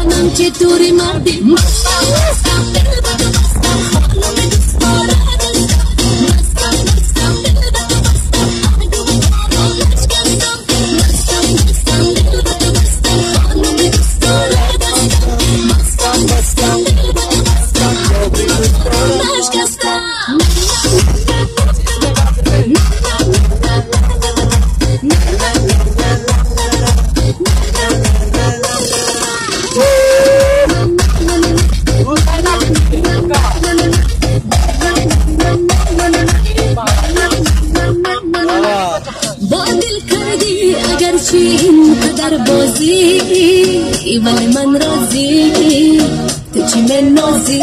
Намедонам чӣ тури марди. Мастам, мастам, дил ба ту бастам, хонум дӯст дорад дастам. Мастам, мастам, дил ба ту бастам, аҳду паймонро нашкастам. Мастам, мастам, дил ба ту бастам, хонум дӯст дорад дастам. Мастам, мастам, дил ба ту бастам, аҳду паймонро нашкастам. Бо дил кардӣ агарчи ин қадар бозӣ, вале ман розӣ, ту чӣ менозӣ?